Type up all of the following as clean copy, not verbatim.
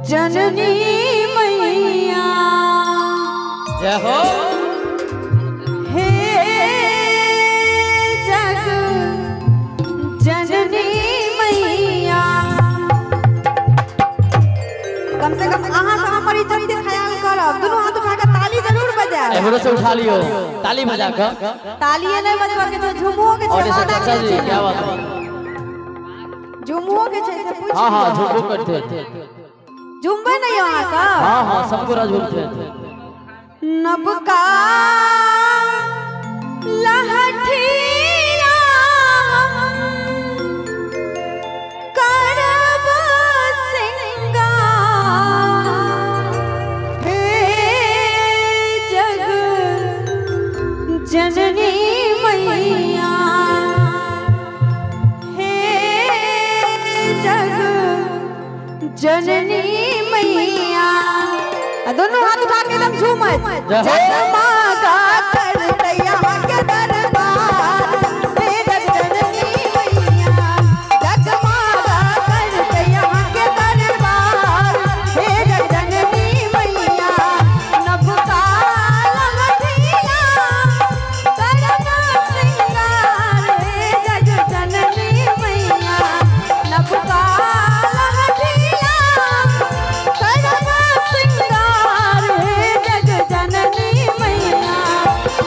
जननी मैया। जय हो। हे जग जननी मैया। कम से कम अहाँ सब हमर इज्जत के ख्याल करब, दुनू हाथ उठा के ताली जरूर बजायब। एमरो से उठा लियो ताली बजा के। तालिए नहीं बजबा के छै, झुमुओ के और छै। ऐसे वादा चाचा के जी छै। क्या बात है। झुमुओ के छै से पूछ। हाँ हाँ, झुमको करते। झुमबै नहीं अहाँ सब? हाँ हाँ, सबको झूमते। नबका लहठिया करब सिंगार, हे जग जननी मैया, हे जग जननी मैया। आ दोनों हाथ उठा के एकदम झूमत। जय हो। जगमगा करतैया के दरबार, हे जग जननी मैया। जगमगा करतैया के दरबार, हे जग जननी मैया। नबका लहठिया करब सिंगार, हे जग जननी मैया। नबका लहठिया करब सिंगार, हे जग जननी मैया।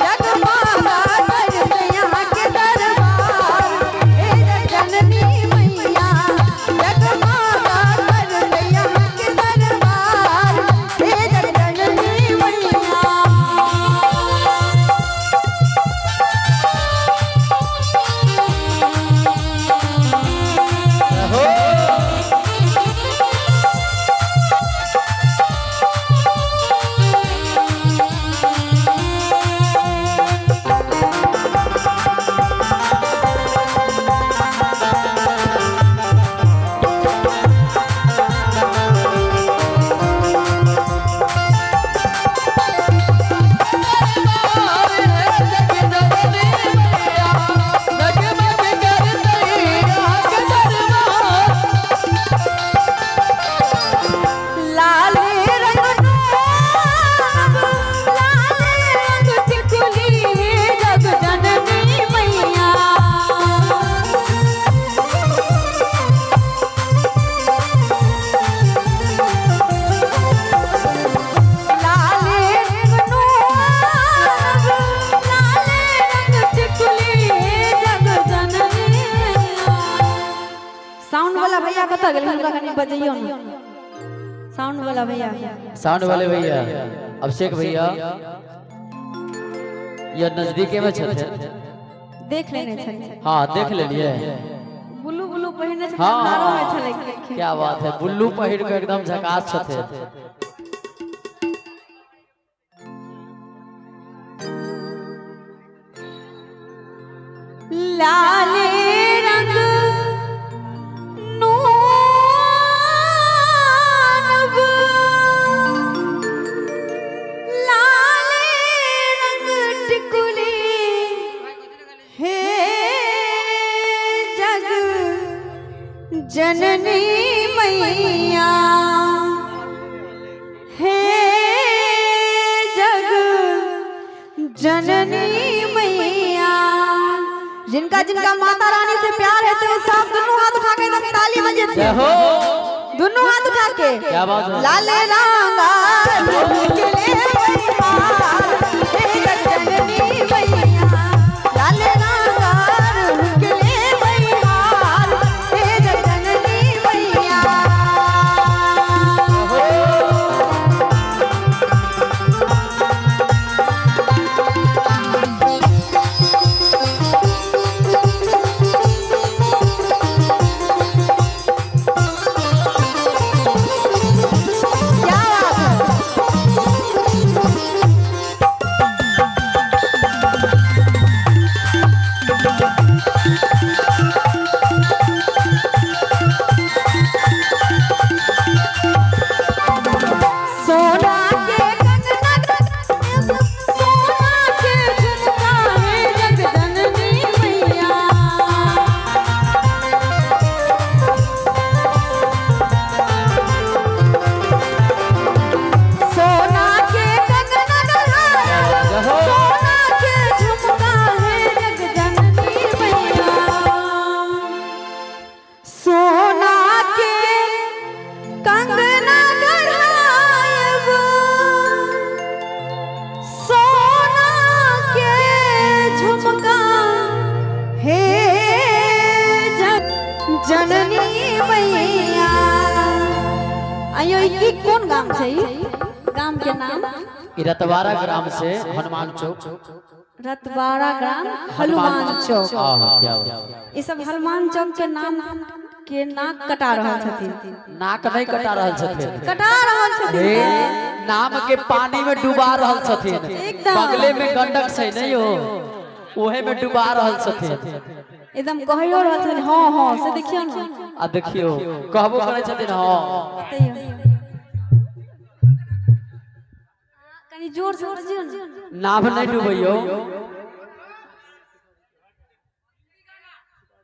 जगमगा करतैया के दरबार, हे जग जननी मैया। जगमगा करतैया के दरबार, हे जग जननी मैया। जय हो। लाल रंग नूब, लाल रंग टिकुली, जग जननी मैया। लाल रंग नूब, लाल रंग टिकुली, जग जननी मैया। साउंड वाला भैया कतऽ गेल? हुनका कनि बजैयौ ने, साउंड वाला भैया। साउंड वाले भैया अभिषेक भैया ये नजदीके में छथे। देख लेने छलियै। हाँ, देख लेलिए। ब्लू ब्लू पहिरने छलै। हाँ। अन्हारो में छलै। क्या बात है, बुल्लू पहिर के एकदम झकास छथे। लाल रंग नूनब, लाल रंग टिकुली, हे जग जननी मैया, हे जग जननी मैया। जिनका जिनका माता रानी से प्यार है तो सब दोनों हाथ उठा के एकदम ताली बजेते। जय हो। दोनों हाथ उठा के। क्या बात है। लाल रंगा निकले बहार, हे जग जननी मैया। लाल रंगा निकले बहार, हे जग जननी मैया। क्या बात है। जननी मैया। आइयो, ई की कोन गाम छै? ई गाम के नाम? ई रतवारा ग्राम से हनुमान चौक। रतवारा ग्राम, हनुमान चौक। आहा, क्या बात। ई सब हनुमान चौक के नाम के नाक कटा रहल छथिन। नाक नहीं कटा रहल छथिन। कटा रहल छथिन। हे, नाम के पानी में डुबा रहल छथिन। एकदम। बगले में गंडक छै नहीं हो, ओहे में डुबा रहल छथिन। एकदम कहियो रहल छथिन, हाँ हाँ, से देखियौ ने। आ देखियौ, कहबो करै छथिन हाँ। बतैयौ, कनि जोर से बजियौ ने। नाव नहीं डुबैयौ।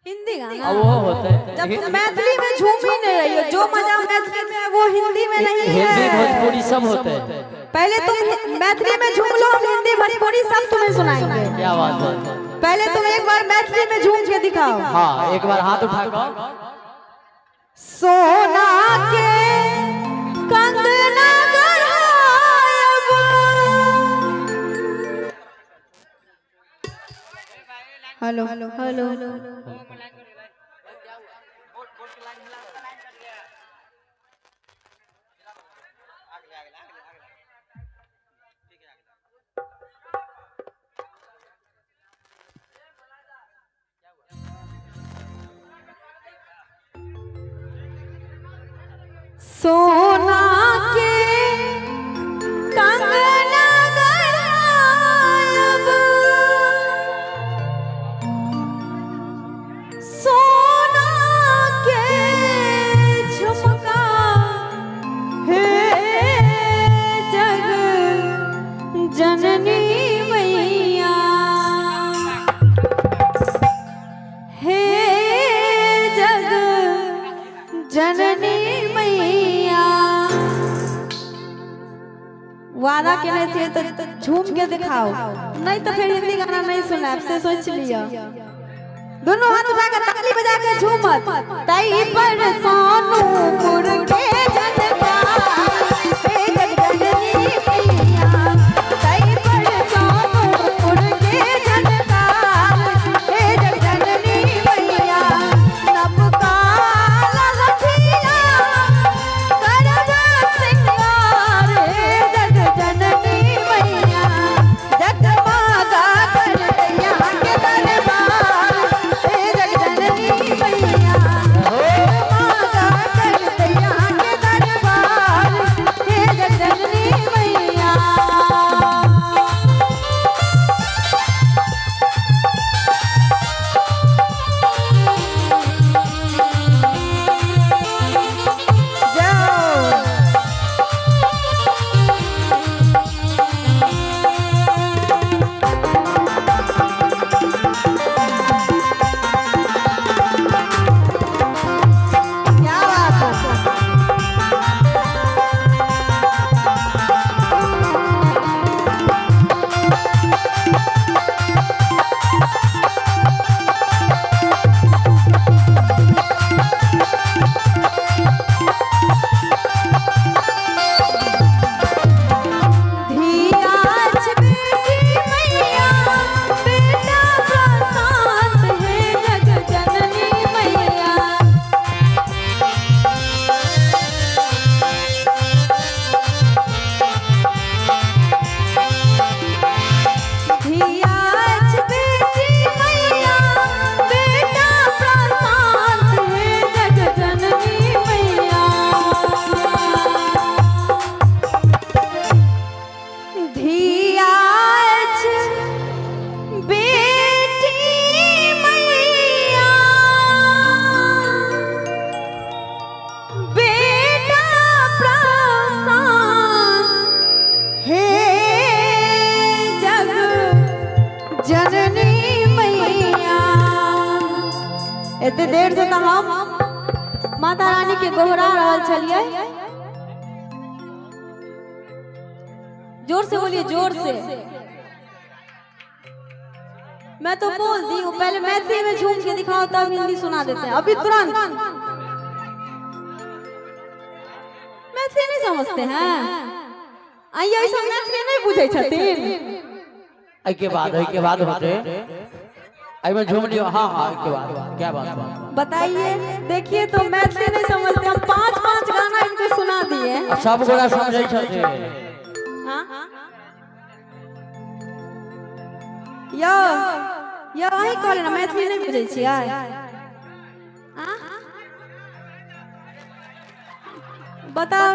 हिंदी गाना। आ वो होते। जब तुम मैथिली में झूम ही नहीं रही हो, जो मजा मैथिली में है वो हिंदी में नहीं हिंदी है। भोजपुरी सब होते। पहले तुम मैथिली में झूम लो, हम हिंदी भोजपुरी सब तुम्हें सुनाएंगे। क्या बात है। पहले तुम एक बार मैथिली में झूम के दिखाओ। हाँ, एक बार हाथ उठा कर। सोना के कंगना गढ़ायब, हेलो हेलो, सोना के कंगना गढ़ायब, सोना के झुमका, हे जग जननी मैया, हे जग जननी मैया। वादा केने छियै तऽ झूम के दिखाओ, नहीं तो फिर हिंदी गाना नहीं सुनाब, से सोच लियो। दोनों हाथ उठा के ताली बजा के झूमत। तई पर सोनूपुर के जनता, हे जग जननी मैया, तई पर सोनूपुर के जनता, हे जग जननी मैया, नबका ललथिया करब सिंगार, हे जग जननी मैया, जगमगा करैया के दरबार, हे जग जननी मैया, जगमगा करैया के दरबार, हे जग जननी मैया। जाओ। क्या बात है। धियाज बेटी मैया, बेटा प्रशांत, हे जग जननी मैया। धियाज बेटी मैया, बेटा प्रशांत, हे जग जननी मैया। धियाज बेटी मैया, बेटा प्रशांत, हे जग जननी मैया। एते देर से तऽ हम माता रानी के गोहरा रहल छलियै। जोर से बोलिए, जोर से। मैं तो बोल दी हूँ, पहले मैथिली में झूम के दिखाओ, तब हिंदी सुना देते हैं अभी तुरंत। मैथिली नहीं समझते हैं? आइए, ऐसा मैथिली नहीं बुझै छथिन। एहिके बाद होते, एहिमे झूम लियो। हाँ हाँ, के बात, क्या बात बा। बताइए, देखिए तो मैथिली नहीं समझते। हम पांच पांच गाना इनको सुना दिए। आ सब गोरा समझै छथिन। हाँ? यौ यौ, अहीं कहले ना मैथिली नहीं बुझै छियै? हाँ? बताओ,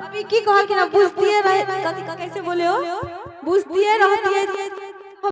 अभी की कहलखिन? बुझतिए रहे, कथी कैसे बोले हो? बुझतिए रहतिए।